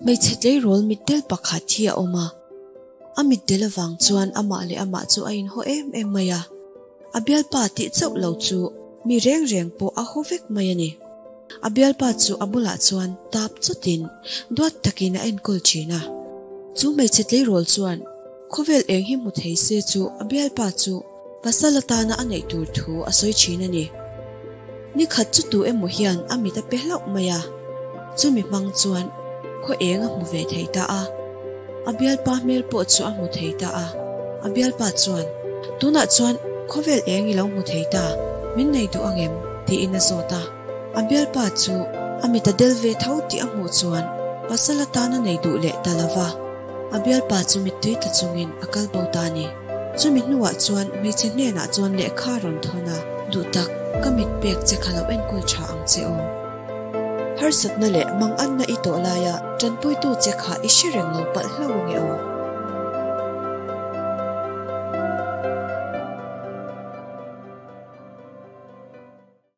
Hmeichhe tleirawl mitdel pakhat hi a awm a, a mitdel avang chuan amah leh amah chu a inhaw em em mai a, a bialpa tih chauh lo chu mi reng reng pawh a haw vek mai a ni. A bialpa chu a bulah chuan tap chawtin duat takin a enkawl thin a, chu hmeichhe tleirawl chuan khawvel eng hi hmu thei se chu a bialpa chu pasal atana a neih tur thu a sawi thin a ni. Ni khat chu tu emaw hian a mit a pe hlauh mai a, chumi hmang chuan khaw eng a hmu ve thei ta a. A bialpa hmel pawh chu a hmu thei ta a, a bialpa chuan, Tunah chuan khawvel eng i lo hmu thei ta, min nei duh ang em? tiin a zawt a. A bialpa chu a mit a del ve tho tih a hmuh chuan pasal atan a nei duh leh ta lo va, a bialpa chu mittui tla chungin a kal bo ta a ni. Chumi hnuah chuan hmeichhe hnenah chuan lehkha a rawn thawn a, Duh tak, ka mit pek che kha lo enkawl tha ang che aw. Harsatna leh manganna i tawh laia tanpuitu che kha i hre reng lo palh hlauh ange aw.